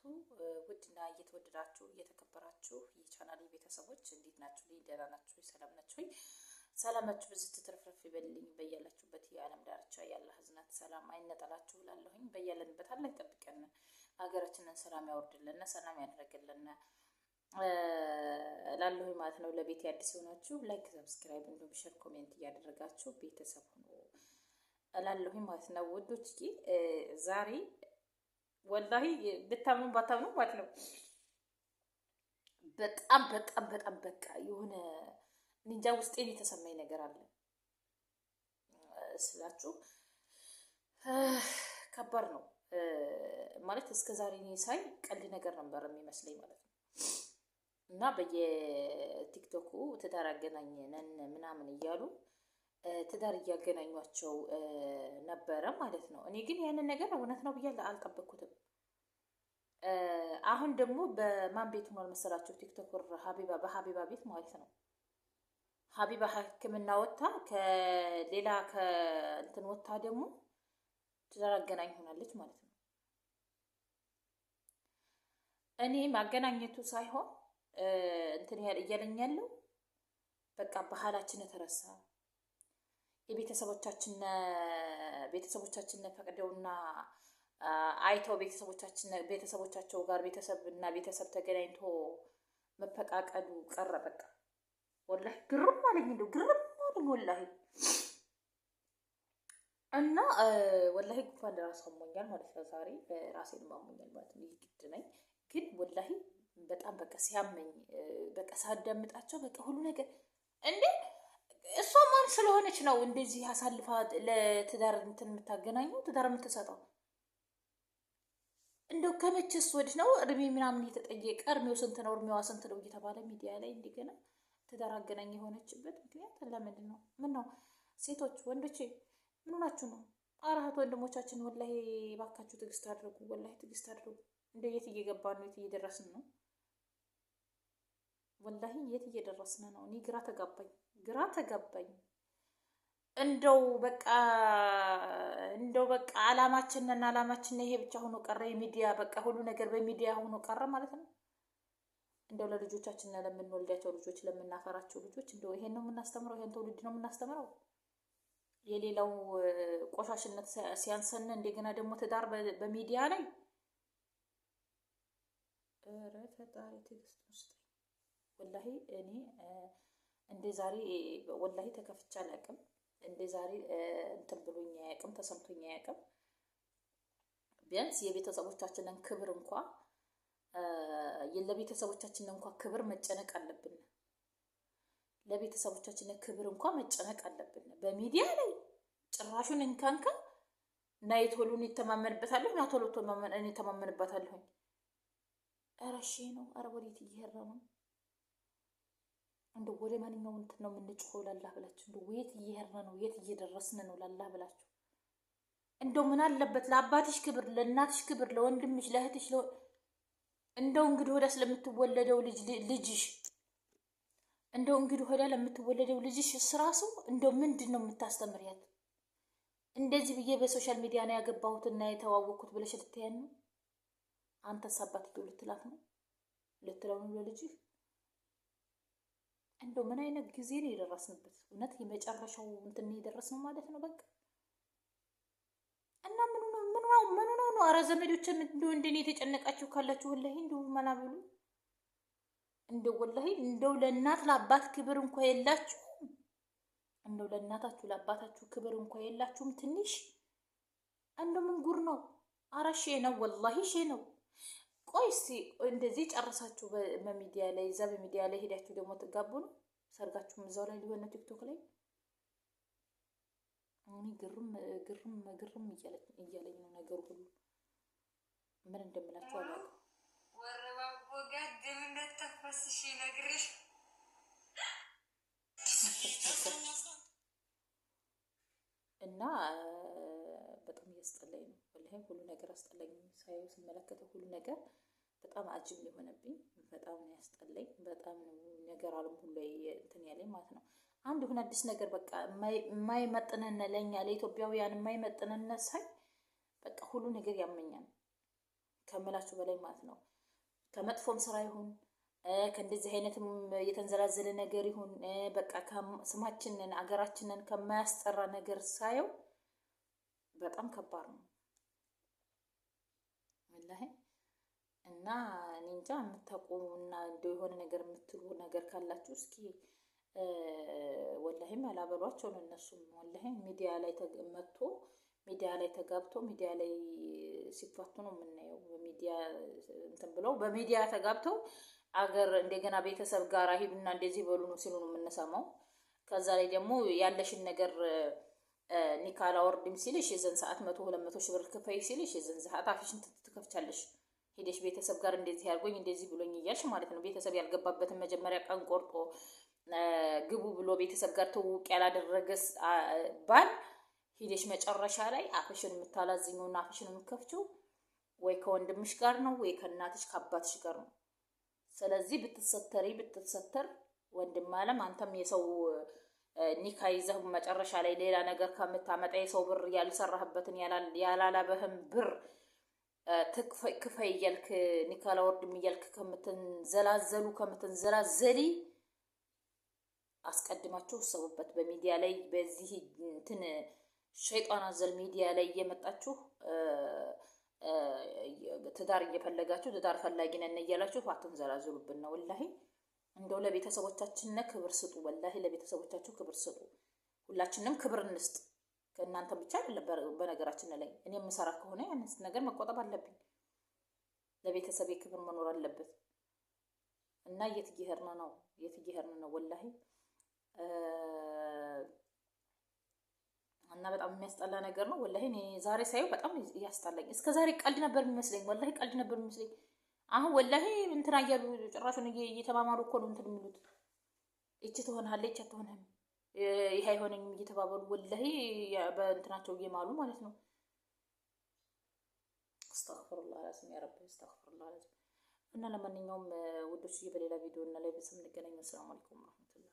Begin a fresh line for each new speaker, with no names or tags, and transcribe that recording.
ውድና እየተወደዳችሁ እየተከበራችሁ የቻናሌ ቤተሰቦች እንዴት ናችሁ? ደህና ናችሁ? ሰላም ናችሁ? ሰላማችሁ ብዙ ትትረፍረፍ ይበልልኝ። በያላችሁበት የዓለም ዳርቻ ያለ ህዝነት ሰላም አይነጠላችሁ እላለሁኝ። በያለንበት አላህ ይጠብቀን፣ ሀገራችንን ሰላም ያወርድልን፣ ሰላም ያደረግልን እላለሁኝ ማለት ነው። ለቤት አዲስ የሆናችሁ like፣ subscribe እንዲሁም share፣ comment እያደረጋችሁ ቤተሰብ ሁኑ እላለሁኝ ማለት ነው። ውዶች ዛሬ ወላሂ ብታምኑ ባታምኑ ማለት ነው በጣም በጣም በጣም በቃ የሆነ እንጃ ውስጤን የተሰማኝ ነገር አለ ስላችሁ ከባድ ነው ማለት እስከ ዛሬ እኔ ሳይ ቀልድ ነገር ነበር የሚመስለኝ ማለት ነው። እና በየቲክቶኩ ትዳር አገናኘነን ምናምን እያሉ ትዳር እያገናኟቸው ነበረ ማለት ነው። እኔ ግን ያንን ነገር እውነት ነው ብዬ አልጠበቅኩትም። አሁን ደግሞ በማን ቤት ሆኗል መሰላችሁ? TikToker ሀቢባ በሀቢባ ቤት ማለት ነው። ሀቢባ ሕክምና ወጥታ ከሌላ ከእንትን ወጥታ ደግሞ ትዳር አገናኝ ሆናለች ማለት ነው። እኔ ማገናኘቱ ሳይሆን እንትን እያለኝ ያለው በቃ ባህላችን ተረሳ። የቤተሰቦቻችን ቤተሰቦቻችን ፈቅደውና አይተው ቤተሰቦቻችን ቤተሰቦቻቸው ጋር ቤተሰብ እና ቤተሰብ ተገናኝቶ መፈቃቀዱ ቀረ። በቃ ወላሂ ግርም አለኝ፣ እንደው ግርም አለኝ ወላሂ። እና ወላሂ ጉንፋን ራሱ አሞኛል ማለት ነው። ዛሬ ራሴን አሞኛል ማለት ነው። ግድ ነኝ ግን ወላሂ በጣም በቃ ሲያመኝ በቃ ሳዳምጣቸው በቃ ሁሉ ነገር እንዴ እሷ ማን ስለሆነች ነው እንደዚህ አሳልፋ ለትዳር እንትን የምታገናኘው ትዳር የምትሰጠው? እንደው ከመቼስ ወዲህ ነው እድሜ ምናምን እየተጠየቀ እድሜው ስንት ነው እድሜዋ ስንት ነው እየተባለ ሚዲያ ላይ እንደገና ትዳር አገናኝ የሆነችበት ምክንያት ለምንድን ነው? ምን ነው ሴቶች ወንዶች ምን ሆናችሁ ነው? ኧረ እህት ወንድሞቻችን ወላሂ ባካችሁ ትዕግስት አድርጉ፣ ወላሂ ትዕግስት አድርጉ። እንደው የት እየገባን ነው? የት እየደረስን ነው? ወላሂ የት እየደረስን ነው? እኔ ግራ ተጋባኝ፣ ግራ ተጋባኝ። እንደው በቃ እንደው በቃ አላማችንና አላማችን ይሄ ብቻ ሆኖ ቀረ። የሚዲያ በቃ ሁሉ ነገር በሚዲያ ሆኖ ቀረ ማለት ነው። እንደው ለልጆቻችንና ለምንወልዳቸው ልጆች ለምናፈራቸው ልጆች እንደው ይሄን ነው የምናስተምረው? ይሄን ትውልድ ነው የምናስተምረው? የሌላው ቆሻሽነት ሲያንሰን እንደገና ደግሞ ትዳር በሚዲያ ላይ። ኧረ ፈጣሪ ትዕግስት ስጠኝ። ወላሂ እኔ እንደ ዛሬ ወላሂ ተከፍቼ አላውቅም። እንደ ዛሬ እንትን ብሎኝ አያውቅም፣ ተሰምቶኝ አያውቅም። ቢያንስ የቤተሰቦቻችንን ክብር እንኳ ለቤተሰቦቻችንን እንኳ ክብር መጨነቅ አለብን። ለቤተሰቦቻችን ክብር እንኳ መጨነቅ አለብን። በሚዲያ ላይ ጭራሹን እንካንካ እና የቶሉን ይተማመንበታለሁ እና ቶሎ እኔ ተማመንበታለሁኝ። ኧረ ሺ ነው። ኧረ ወዴት እየሄድን ነው? እንደው ወደ ማንኛውም እንትን ነው የምንጮኸው? ላላህ ብላችሁ እንደው የት እየሄድን ነው? የት እየደረስን ነው? ላላህ ብላችሁ እንደው ምን አለበት ለአባትሽ ክብር፣ ለእናትሽ ክብር፣ ለወንድምሽ፣ ለእህትሽ፣ እንደው እንግዲህ ወዲያ ስለምትወለደው ልጅ ልጅሽ እንደው እንግዲህ ወዲያ ለምትወለደው ልጅሽ ስራሱ እንደው ምንድን ነው የምታስተምሪያት? እንደዚህ ብዬ በ social media ነው ያገባሁትና የተዋወቅኩት ብለሽ ልትያን ነው? አንተስ አባትየው ልትላት ነው ልትለው ነው ለልጅህ? እንደው ምን አይነት ጊዜ ነው የደረስንበት? እውነት የመጨረሻው እንትን የደረስነው ማለት ነው በቃ። እና ምኑ ነው ምኑ ነው ምኑ ነው ነው? ኧረ ዘመዶች እንደው እንደኔ የተጨነቃችሁ ካላችሁ ወላሂ እንደው መላ በሉ። እንደው ወላሂ እንደው ለእናት ለአባት ክብር እንኳ የላችሁም። እንደው ለእናታችሁ ለአባታችሁ ክብር እንኳ የላችሁም ትንሽ። እንደው ምን ጉር ነው? ኧረ ሼ ነው ወላሂ ሼ ነው። ቆይ እስቲ እንደዚህ ጨርሳችሁ በሚዲያ ላይ እዛ በሚዲያ ላይ ሄዳችሁ ደግሞ ትጋቡ ነው? ሰርጋችሁም እዛው ላይ ሊሆን ነው ቲክቶክ ላይ። እኔ ግርም ግርም ግርም እያለኝ ነው ነገሩ ሁሉ። ምን እንደምላችሁ አላውቅም።
ወረባቦ ጋድም እንደተፈስሽ ነግሬሽ
እና በጣም እያስጠላኝ ነው ወላሂ፣ ሁሉ ነገር አስጠላኝ። ሳየው ስመለከተው ሁሉ ነገር በጣም አጅብ የሆነብኝ፣ በጣም ነው ያስጠላኝ። በጣም ነገር አለም ሁሉ እንትን ያለኝ ማለት ነው። አንድ የሆነ አዲስ ነገር በቃ የማይመጥነን ለእኛ ለኢትዮጵያውያን የማይመጥነን ሳይ በቃ ሁሉ ነገር ያመኛል። ከምላችሁ በላይ ማለት ነው። ከመጥፎም ስራ ይሁን ከእንደዚህ አይነትም የተንዘላዘለ ነገር ይሁን በቃ ስማችንን አገራችንን ከማያስጠራ ነገር ሳየው በጣም ከባድ ነው ወላሂ። እና እኔ እንጃ፣ የምታውቁ እና እንደው የሆነ ነገር የምትሉ ነገር ካላችሁ እስኪ። ወላሂም ያላበሏቸው ነው እነሱም። ወላሂ ሚዲያ ላይ መጥቶ፣ ሚዲያ ላይ ተጋብቶ፣ ሚዲያ ላይ ሲፋቱ ነው የምናየው። በሚዲያ እንትን ብለው፣ በሚዲያ ተጋብተው አገር እንደገና ቤተሰብ ጋር ሂዱና እንደዚህ በሉ ነው ሲሉ ነው የምንሰማው። ከዛ ላይ ደግሞ ያለሽን ነገር ኒካ አላወርድም ሲልሽ የዘን ሰዓት 100 200 ሺህ ብር ክፈይ ሲልሽ የዘን ሰዓት አፍሽን ትከፍቻለሽ። ሄደሽ ቤተሰብ ጋር እንደዚህ ያርጎኝ እንደዚህ ብሎኝ እያልሽ ማለት ነው። ቤተሰብ ያልገባበትን፣ መጀመሪያ ቀን ቆርጦ ግቡ ብሎ ቤተሰብ ጋር ትውውቅ ያላደረገ ባል ሂደሽ መጨረሻ ላይ አፍሽን የምታላዝኘውና አፍሽን የምትከፍችው ወይ ከወንድምሽ ጋር ነው ወይ ከእናትሽ ከአባትሽ ጋር ነው። ስለዚህ ብትሰተሪ ብትሰተር ወንድም አለም፣ አንተም የሰው ኒካ ይዘህ መጨረሻ ላይ ሌላ ነገር ከምታመጣ፣ የሰው ብር፣ ያልሰራህበትን ያላላበህን ብር ክፈይ እያልክ፣ ኒካ ላወርድም እያልክ ከምትንዘላዘሉ፣ ከምትንዘላዘሊ አስቀድማችሁ እሰቡበት። በሚዲያ ላይ በዚህ እንትን ሸይጣን አዘል ሚዲያ ላይ እየመጣችሁ ትዳር እየፈለጋችሁ፣ ትዳር ፈላጊ ነን እያላችሁ አትንዘላዘሉብን ነው። ወላሂ እንደው ለቤተሰቦቻችን ክብር ስጡ። ወላሂ ለቤተሰቦቻችሁ ክብር ስጡ። ሁላችንም ክብር እንስጥ። ከእናንተ ብቻ አይደለም። በነገራችን ላይ እኔ የምሰራ ከሆነ ያንን ነገር መቆጠብ አለብኝ። ለቤተሰቤ ክብር መኖር አለበት። እና የት እየሄድን ነው? የት እየሄድን ነው? ወላሂ እና በጣም የሚያስጠላ ነገር ነው። ወላሂ እኔ ዛሬ ሳየው በጣም ያስጠላኝ። እስከ ዛሬ ቀልድ ነበር የሚመስለኝ። ወላሂ ቀልድ ነበር የሚመስለኝ። አሁን ወላሂ እንትና እያሉ ጭራሹን እየተማማሩ እኮ ነው እንትን የሚሉት። እቺ ትሆናለች፣ እቺ አትሆንህም፣ ይሄ አይሆነኝም እየተባባሉ ወላሂ በእንትናቸው እየማሉ ማለት ነው። አስተግፊሩላህ ላዚም፣ ያ ረቢ አስተግፊሩላህ ላዚም። እና ለማንኛውም ውዶች በሌላ ቪዲዮ እና ላይ እንገናኝ። ሰላም አለይኩም ወራህመቱላህ።